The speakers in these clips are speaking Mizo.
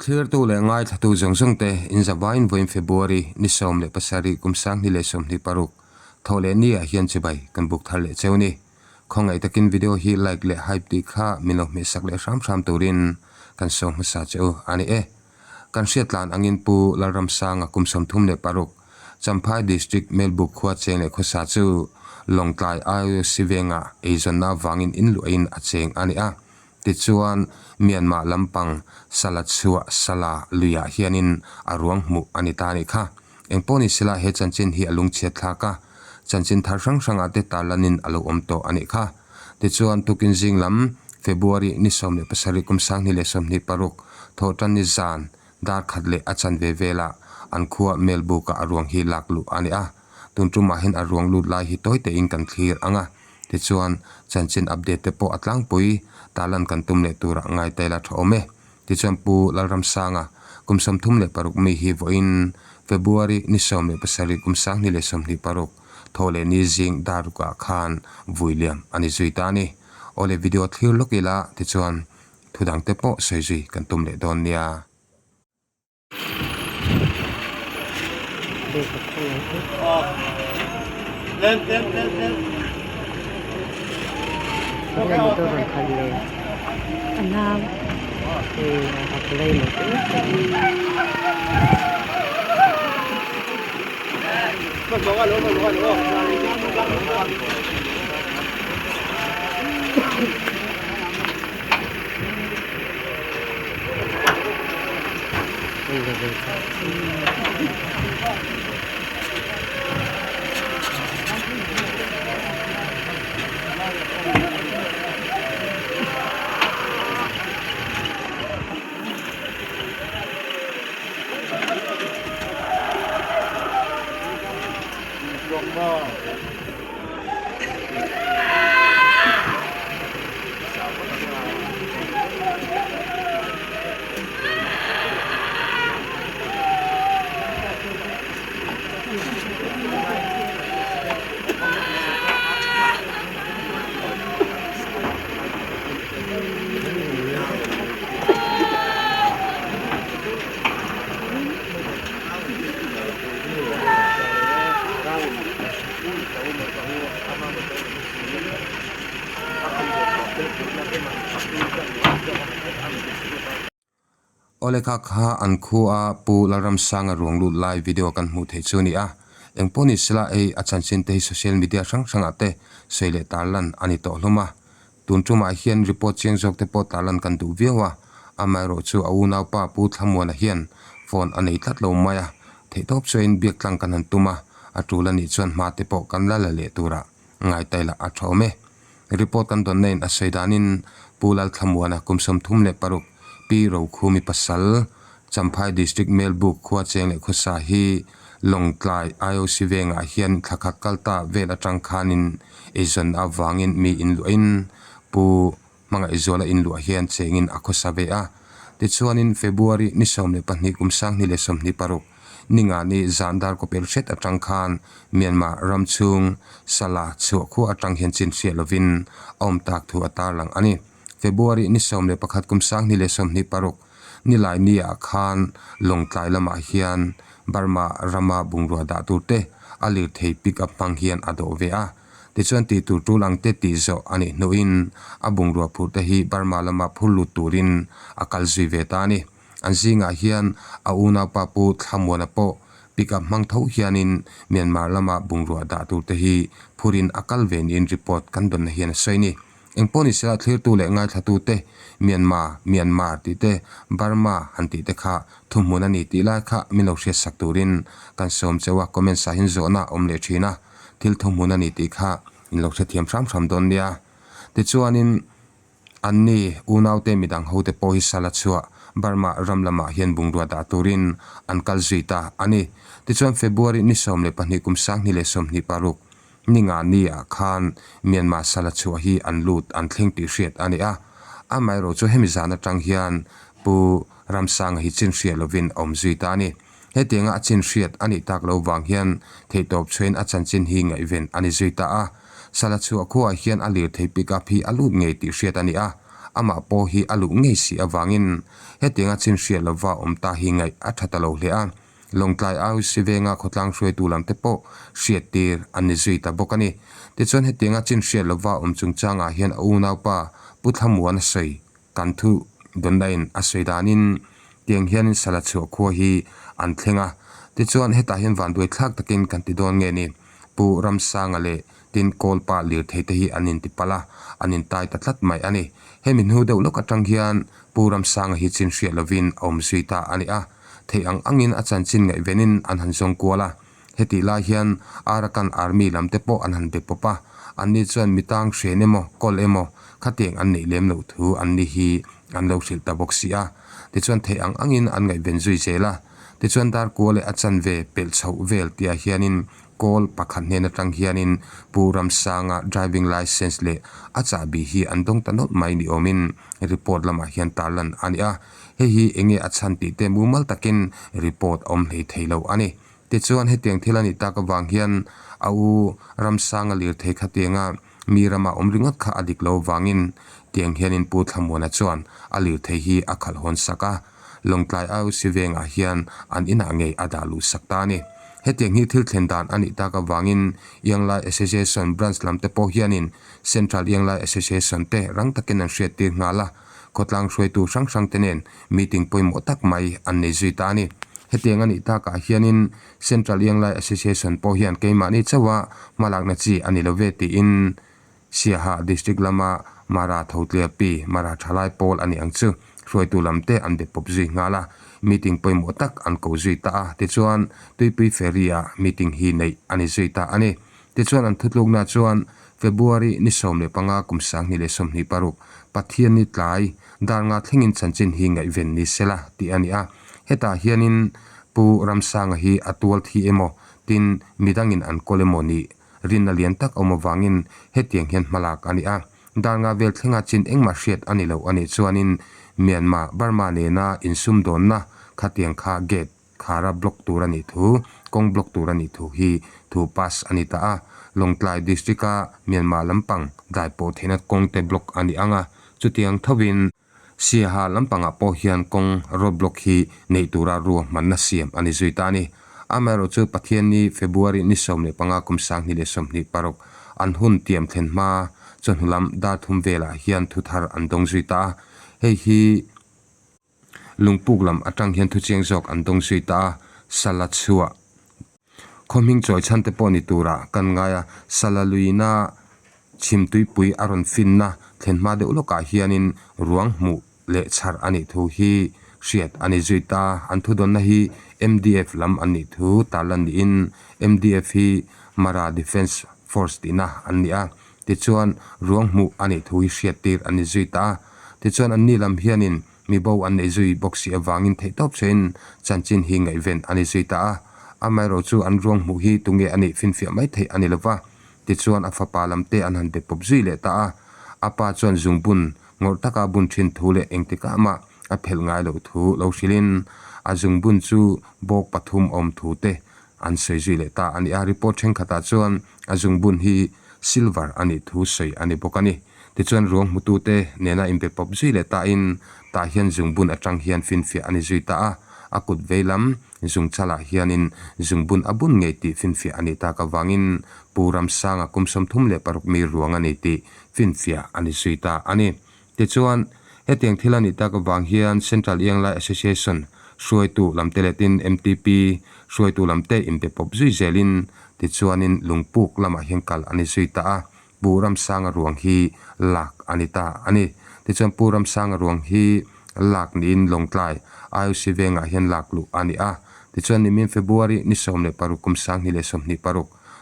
Thlirtu leh ngaithlatu zawng zawng te in zavaiin vawiin February ni 17 kum 2026 thaw leh ni ah hian chibai kan buk thar leh cheu ni. Khawngaih takin video hi like leh hype tih kha min lo hmehsak leh hram hram turin kan sawm hmasa che u a ni e. Kan hriat tlan angin Pu Lalramsanga kum 36 Champhai District Melbuk khua cheng leh khawsa chu Lawngtlai IOC venga eizawnna avangin in luahin a cheng a ni a. Tichuan, Myanmar lampang Salachhuah Sala luiah hianin a ruang hmuh a ni ta a nih kha. Engpawh ni sela he chanchin hi a lungchhiat thlak a, chanchin thar hrang hrangah te tarlanin a lo awm tawh a nih kha. Tichuan, tukin zing lam February ni 17 kum 2026 thawhtan ni zan dar khat leh a chanve velah an khua Melbuk-ah a ruang hi lak luh a ni a. Tun tumah hian a ruang lut lai hi tawi tein kan thlir ang a. Tichuan, chanchin update te pawh a tlangpui tarlan kan tum leh turah ngai ta ila tha awm e. Tichuan Pu Lalramsanga, kum 36 mi hi vawiin February ni 17 kum 2026 thaw leh ni zing dar rukah khan vui liam a ni zui ta a ni. Awle video thlir lawk ila tichuan thudang te pawh sawi zui kan tum leh dawn nia. Motor rawn khalh leh a nau hei a play lo te Awle kha kha an khua Pu Lalramsanga ruang lut lai video kan hmuh theih chu a ni a, engpawh ni sela hei a chanchin te hi social media hrang hrangah te sawi leh tarlan a ni tawh hlawm a, tun tumah hian report chiang zawk te pawh tarlan kan duh viau a, amaherawh chu a unaupa Pu Thlamuana hian phone a nei tlat lo mai a, theihtawp chuain biak tlang kan han tum a, a tul a nih chuan hma te pawh kan la la leh turah ngai la a tha awm e. Report kan dawnna in a sawi danin Pu Lalthlamuana kum 36 Pi Rokhumi pasal Champhai District Melbuk khua cheng leh khawsa hi Lawngtlai IOC vengah hian thlakhat kalta vel atang khanin eizawn avangin mi in luahin Pu Hmangaihzuala in luah hian chengin a khawsa ve a. Tichuanin February ni 12 kum 2026 ninga ni zan dar kawpel hret atang khan Myanmar ram chhung Sala chhuah khua atang hian chin hriat lovin a awm tak thu a tarlang a ni. February ni 11 kum 2026 nilai ni ah khan Lawngtlai lamah hian Burma rama bungrua dah tur te a lirthei pick up hmang hian a dawh ve a. Tichuan tih tur tul ang te tih zawh a nih hnuin a bungrua phur te hi Burma lama phur lut turin a kal zui ve ta a ni. An zingah hian a unaupa Pu Thlamuana pawh pick up hmang tho hianin Myanmar lama bungrua dah tur te hi phurin a kal ve niin report kan dawnna hian a sawi a ni. Engpawh ni sela thlirtu leh ngaithlatu te Myanmar, Myanmar tih te, Burma han tih te kha thuhmun a ni tih lai kha min lo hriatsak turin kan sawm cheu a, comments ah hian zawhna a awm leh thin a, thil thuhmun a ni tih kha in lo hrethiam hram hram dawn nia. Tichuanin anni unaute midang hote pawh hi sala chhuah Burma ram lamah hian bungrua dah turin an kal zui ta a ni. Tichuan February ni 12 kum 2026 ninga ni ah khan Myanmar sala chhuah hi an lut an thleng tih hriat a ni a. Amaherawh chu hemi zan atang hian Pu Ramsanga hi chin hriat lovin a awm zui ta a ni. Hetianga a chin hriat a nih tak lo vang hian theihtawp chhuain a chanchin hi ngaihven a ni zui ta a. Sala chhuah khuaah hian a lirthei pick up hi a lut ngei tih hriat a ni a. Amah pawh hi a luh ngei si avangin hetianga chin hriat lova awm ta hi ngaih a tha ta lo hle a. Lawngtlai AUC venga khawtlang hruaitu lam te pawh hriat tir an ni zui ta bawk a ni. Tichuan hetianga chin hriat lova awm chungchangah hian a unaupa Pu Thlamuan a sawi kan thu dawnna-in a sawi danin tiang hianin sala chhuah khua hi an thleng a. Tichuan hetah hian vanduai thlak takin kan ti dawn nge ni? Pu Ramsanga leh Tin, Kawlpa lirthei te hi an intipalh a, an intai ta tlat mai a ni. Hemi hnu deuh lawk atang hian Pu Ramsanga hi chin hriat lovin a awm zui ta a ni a. Theih ang angin a chanchin ngaihvenin an han zawng kual a. Hetih lai hian Arakan Army lam te pawh an han be pawp a. Anni chuan mi tang hren emaw, kawl emaw khatiang an neih lem loh thu anni hi an lo hrilh ta bawk si a. Tichuan theih ang angin an ngaihven zui zel a. Tichuan Darkua leh a chanve pelh chhoh vel tihah hianin Kawl pakhat hnen atang hianin Pu Ramsanga driving licence leh a chahbi hi an dawng ta nawlh mai ni awmin report lamah hian tarlan a ni a. Hei hi enge a chhan tih te mumal takin report a awm hlei thei lo a ni. Tichuan hetiang thil a nih tak avang hian a u Ramsanga lirthei khatianga mi rama awm ringawt kha a dik lo avangin tiang hianin Pu Thlamuana chuan a lirthei hi a khalh hawn sak a. Lawngtlai IOC vengah hian an inah ngei a dah luh sak ta a ni. Hetiang hi thil thlen dan a nih tak avangin Ianglai Association branch lam te pawh hianin Central Ianglai Association te rang takin an hriattir nghal a, khawtlang hruaitu hrang hrang te nen meeting pawimawh tak mai an nei zui ta a ni. Hetiang a nih takah hianin Central Ianglai Association pawh hian keimahni chauha hmalakna chi a ni lo ve tiin Siaha District lama Mara Thotliapi, Mara Thalai pawl a ni ang chu. Hruaitu lam te an be pawp zui nghal a, meeting pawimawh tak an ko zui ta a, tichuan Tuipui Ferry ah meeting hi neih a ni zui ta a ni. Tichuan an thutlukna chuan February ni 15 kum 2026 Pathianni tlai dar nga thlengin chanchin hi ngaihven ni sela tih a ni a. Hetah hianin Pu Ramsanga hi a tual thi emaw tin midangin an kawl emaw nih Rinna lian tak awm avangin hetiang hian hmalak a ni a, dar nga vel thlenga chin engmah hriat a ni lo a nih chuanin Myanmar, Burma nena insumdawnna khatiang kha gate khara block tur a nih thu, kawng block tur a nih thu hi thu pass a ni ta a. Lawngtlai District-a Myanmar lampang dai pawh theihna kawng te block a ni ang a, chutiang thovin Siaha lampangah pawh hian kawng road block hi neih tura ruahmanna siam a ni zui ta a ni. Amaherawhchu chu Pathianni February ni 15 kum 2026 an hun tiam thlen hma chawhnu lam dar thum velah hian thu thar an dawng zui ta a. Hei hi lungpuk lam atang hian thuchiang zawk an dawng zui ta a, sala chhuah Khaw hming chawi chhan te pawh ni turah kan ngai a, Sala luina chhim tuipui a rawn finna thlen hma deuh lawkah hianin ruang hmuh leh chhar a nih thu hi hriat a ni zui ta. An thudawnna hi MDF lam an nih thu tarlan niin MDF hi Mara Defence Force tihna an ni a, tichuan ruang hmuh a nih thu hi hriat tir a ni zui ta a. Tichuan anni lam hianin Mi bo an nei zui bawk si avangin theihtawp chein chanchin hi ngaihven a ni zui ta a. Amaherawh chu an ruang hmuh hi tunge a nih finfiah mai theih a ni lova. Tichuan a fapa lam te an han be pawp zui leh ta a. A pa chuan zungbun ngawrh taka bun thin thu leh engtikah mah a phelh ngai loh thu lo hrilhin a zungbun chu bawk pathum awm thu te an sawi zui leh ta a ni a. Report thenkhatah chuan a zungbun hi silver a nih thu sawi a ni bawk a ni. Tichuan ruang hmutute nena inbe pawp zui leh tain tah hian zungbun atang hian finfiah a ni zui ta a, a kut vei lam zungchalah hianin zungbun a bun ngei tih finfiah a nih tak avangin Pu Ramsanga kum 36 mi ruang a ni tih finfiah a ni zui ta a ni. Tichuan, hetiang thil a nih tak avang hian Central Ianglai Association hruaitu lamte leh tin MTP hruaitu lamte inbe pawp zui zelin tichuanin lungpuk lamah hian kal a ni zui ta a, Pu Ramsanga ruang hi lak a ni ta a ni. Tichuan Pu Ramsanga ruang hi lak niin Lawngtlai IOC vengah hian lak luh a ni a. Tichuan nimin February ni 16 kum 2026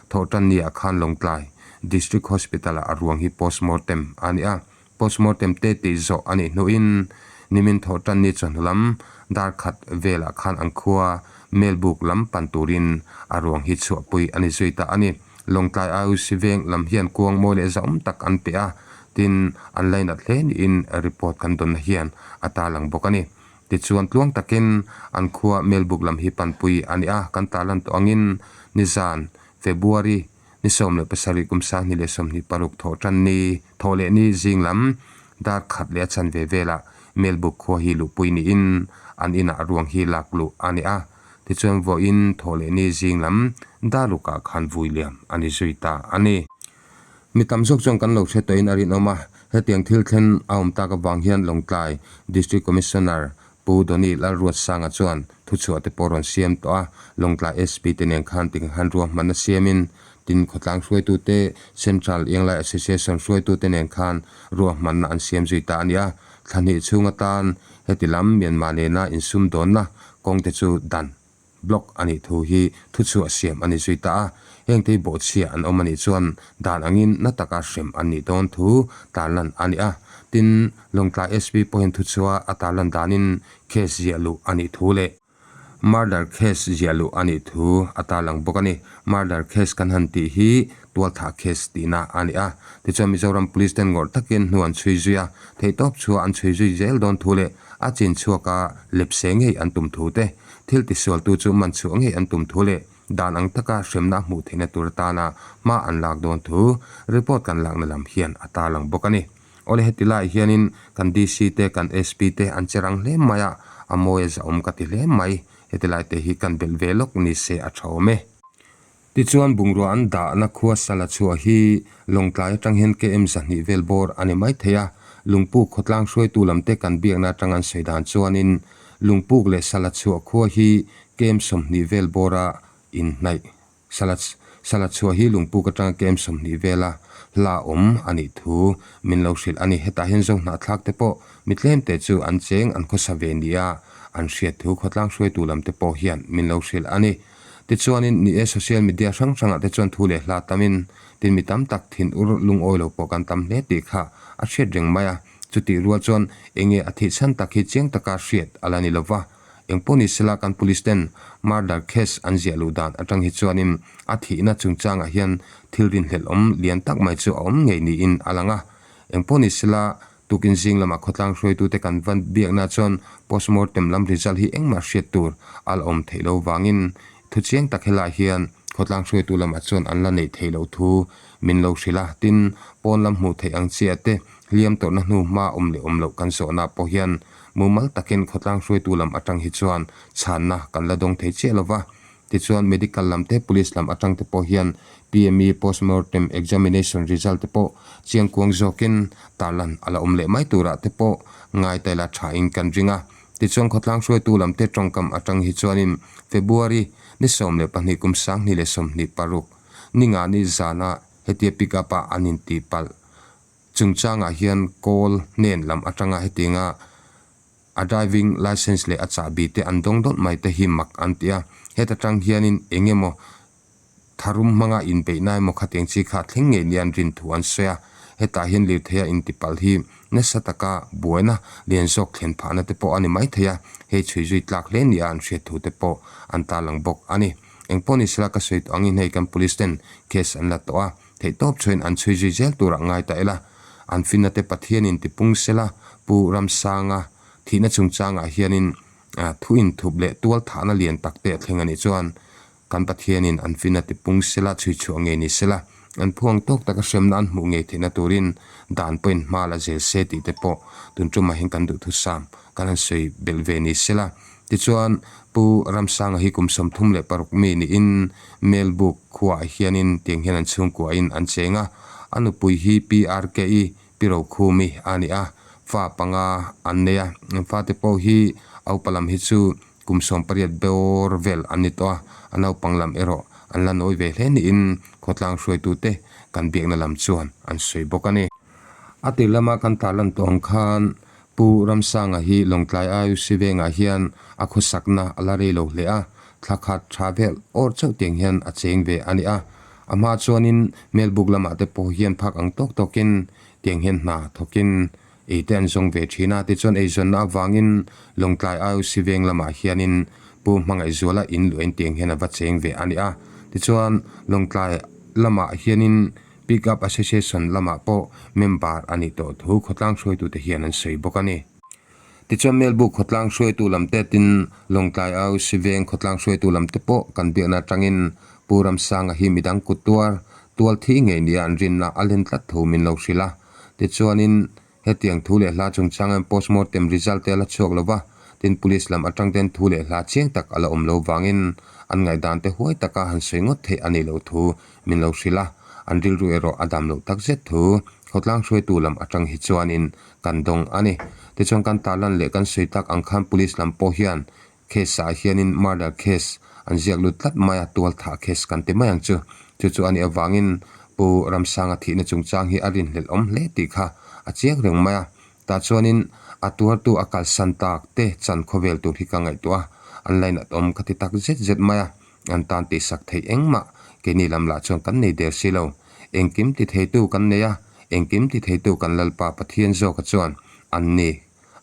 thawhtan niah khan Lawngtlai District Hospital-ah a ruang hi postmortem a ni a. Postmortem te tih zawh a nih hnuin nimin thawhtan ni chawhnu lam dar khat velah khan an khua Melbuk lam pan turin a ruang hi chhuahpui a ni zui ta a ni. Lawngtlai IOC veng lam hian kuang mawi leh zahawm tak an pe a, tin an lainat hle niin report kan dawnna hian a tarlang bawk a ni. Tichuan tluang takin an khua Melbuk lam hi panpui a ni a, kan tarlan tawh angin nizan February ni 17 kum 2026 thawhtan ni, thawh leh ni zing lam Dar khat leh a chanve velah Melbuk khua hi luhpui niin an inah ruang hi lak luh a ni a. Tichuan vawiin thawh leh ni zing lam Darukah khan vui liam a ni zui ta a ni. Mi tam zawk chuan kan lo hre tawhin a rinawm a, hetiang thil thlen a awm tak avang hian Lawngtlai District Commissioner Pu Donny Lalruatsanga chuan thuchhuah te pawh rawn siam tawh a, Lawngtlai SP te nen khan tikhan ruahmanna siamin tin khawtlang hruaitute Central Ianglai Association hruaitute nen khan ruahmanna an siam zui ta a ni a, thla hnih chhung atan heti lam Myanmar nena insumdawnna kawng te chu dan Block a nih thu hi thuchhuah siam a ni zui ta a, hengte hi bawhchhia an awm a nih chuan dan angin na taka hrem an nih dawn thu tarlan a ni a. Tin, Lawngtlai SP pawhin thuchhuah a tarlan danin case ziah luh a nih thu leh murder case ziah luh a nih thu a tarlang bawk a ni. Murder case kan han tih hi tualthah case tihna a ni a. Tichuan Mizoram Police ten ngawrh takin hnu an chhui zui a, theihtawp chhuah an chhui zui zel dawn thu leh a chin chhuaka lepse ngei an tum thu te, Thil tisualtu chu man chhuah ngei an tum thu leh dan ang taka hremna a hmuh theihna tur atana hma an lak dawn thu report kan lakna lam hian a tarlang bawk a ni. Awle heti lai hianin kan DC te kan SP te an che rang hle mai a, a mawi a zahawm ka ti hle mai. Heti lai te hi kan belh ve lawk ni se a tha awm e. Tichuan bungrua an dahna khua sala chhuah hi Lawngtlai atang hian KM 200 vel bawr a ni mai thei a, Lungpuk khawtlang hruaitu lamte kan biakna atang an sawi dan chuanin Lungpuk leh sala chhuah khua hi KM 20 vel bawra inhnaih sala sala chhuah hi Lungpuk atanga KM 20 vela hla awm a nih thu min lo hrilh a ni. Hetah hian zo hnahthlak te pawh mi tlemte chu an cheng an khawsa ve nia an hriat thu khawtlang hruaitu lamte pawh hian min lo hrilh a ni. Tichuanin, ni e, social media hrang hrangah te chuan thu leh hla tamin, tin mi tam tak thin ur lungawi lo pawh kan tam hle tih kha a hriat reng mai a. Chutih rual chuan enge a thih chhan tak hi chiang taka hriat a la ni lo va. Engpawh ni sela kan police ten murder case an ziah luh dan atang hi chuanin a thihna chungchangah hian thil rinhlelh awm lian tak mai chu a awm ngei niin a lang a. Engpawh ni sela Tukin zing lamah khawtlang hruaitute kan va biakna chuan postmortem lam result hi engmah hriat tur a la awm theih lo vangin thu chiang tak helai hian khawtlang hruaitu lamah chuan an la neih theih loh thu min lo hrilh a. Tin, pawn lam hmuh theih ang chiah te hliam tawrhna hnu hma awm leh awm loh kan zawhna pawh hian mumal takin khawtlang hruaitu lam atang hi chuan chhanna kan la dawng thei chiah lo va. Tichuan medical lam te police lam atang te pawh hian PME postmortem examination result te pawh chiangkuang zawkin tarlan a la awm leh mai turah te pawh ngai ta ila tha in kan ring a. Tichuan khawtlang hruaitu lam te tawngkam atang hi chuanin February ni 12 kum 2026 ninga ni zana hetia pick up a an intihpalh chungchangah hian kawl hnen lam atanga hetianga A driving licence leh a chahbi te an dawng dawlh mai te hi mak an ti a, heta tang hianin eng emaw tharum hmanga inbeihna emaw khatiang chi kha a thleng ngei nia an rin thu an sawi a, hetah hian lirtheia intipalh hi nasa taka buaina lian zawk thlen phahna te pawh a ni mai thei a, hei chhui zui tlak hle nia an hriat thu te pawh an tarlang bawk a ni. Engpawh ni sela ka sawi tawh angin hei kan police ten case an la tawh a, theihtawp chhuain an chhui zui zel turah ngai ta ila, An finna te Pathianin ti pung sela, Pu Ramsanga thihna chungchangah hianin thu inthup leh tual thahna lian tak te a thleng a nih chuan kan Pathianin an finna ti pung sela, chhui chhuah ngei ni sela, an phuang tawk taka hremna an hmuh ngei theihna turin dan pawhin hma la zel se tih te pawh tun tumah hian kan duhthusam kan han sawi belh ve ni sela. Tichuan, Pu Ramsanga hi kum 36 mi niin Melbourne khuaah hianin tiang hian an chhungkuahin an cheng a, a nupui hi PRK-i Pi Rokhumi a ni a, fa panga an nei a, an fate pawh hi a upa lam hi chu kum 18 bawr vel an ni tawh a, a naupang lam erawh an la nawi ve hle niin khawtlang hruaitute kan biakna lam chuan an sawi bawk a ni. A tir lama kan tarlan tawh ang khan Pu Ramsanga hi Lawngtlai IUC vengah hian a khawsakna a la rei lo hle a, thla khat tha vel awr chauh tiang hian a cheng ve a ni a. A hma chuanin Melbuk lamah te pawh hian phak ang tawk tawkin tiang hian hna thawkin ei te an zawng ve thin a. Tichuan eizawnna avangin Lawngtlai IUC veng lamah hianin Pu Hmangaihzuala in luahin tiang hian a va cheng ve a ni a. Tichuan Lawngtlai lamah hianin Pick Up Association lamah pawh member a nih tawh thu khawtlang hruaitute hian an sawi bawk a ni. Tichuan Melbuk khawtlang hruaitu lam te tin Lawngtlai Au Siveng khawtlang hruaitu lam te pawh kan biakna atangin Pu Ramsanga hi midang kut tuar tual thi ngei nia an rinna a len tlat thu min lo hrilh a. Tichuanin. Hetiang thu leh hla chungchang hian postmortem result te a la chhuak lo va, tin police lam atang ten thu leh hla chiang tak a la awm lo vangin an ngaihdan te huai taka han sawi ngawt theih a nih loh thu min lo hrilh a, an rilru erawh a dam loh tak zet thu khawtlang hruaitu lam atang hi chuanin kan dawng a ni. Tichuan kan tarlan leh kan sawi tak ang khan police lam pawh hian Case ah hianin murder case an ziak lut tlat mai a, tualthah case kan ti mai ang chu. Chu chu a nih avangin Pu Ramsanga thihna chungchang hi a rinhlelh awm hle tih kha a chiang reng mai a. Tah chuanin a tuartu a kalsan tak te chan khawvel tur hi ka ngaihtuah a, an lainat awm ka ti tak zet zet mai a, an tan tihsak theih engmah keini lam lah chuan kan nei der si lo. Engkim ti theitu kan nei a, engkim ti theitu kan Lalpa Pathian zawka chuan an ni.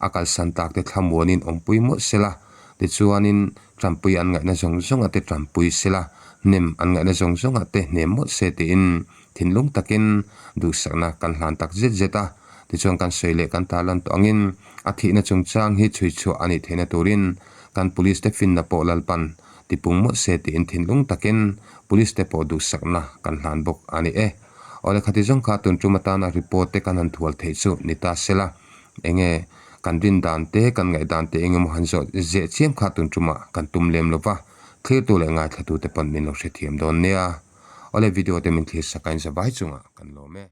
A kalsan tak te thlamuanin awmpui mawlh sela, tichuanin tanpui an ngaihna zawng zawngah te tanpui sela, hnem an ngaihna zawng zawngah te hnem mawlh se tiin thinlung takin duhsakna kan hlan tak zet zet a. Tichuan kan sawi leh kan tarlan tawh angin a thihna chungchang hi chhuichhuah a nih theihna turin kan police te finna pawh lalpan tipung mawlh se tiin thinlung takin police te pawh duhsakna kan hlan bawk a ni e. Awle khati zawng kha tun tum atana report te kan han thual theih chu ni ta sela. Enge kan rin dan te, kan ngaih dan te engemaw han zawh zeh chiam kha tun tumah kan tum lem lo va, thlirtu leh ngaithlatute pawn min lo hrethiam dawn nia. Awle video te min thlir sak a in zavai chungah kan lawm e.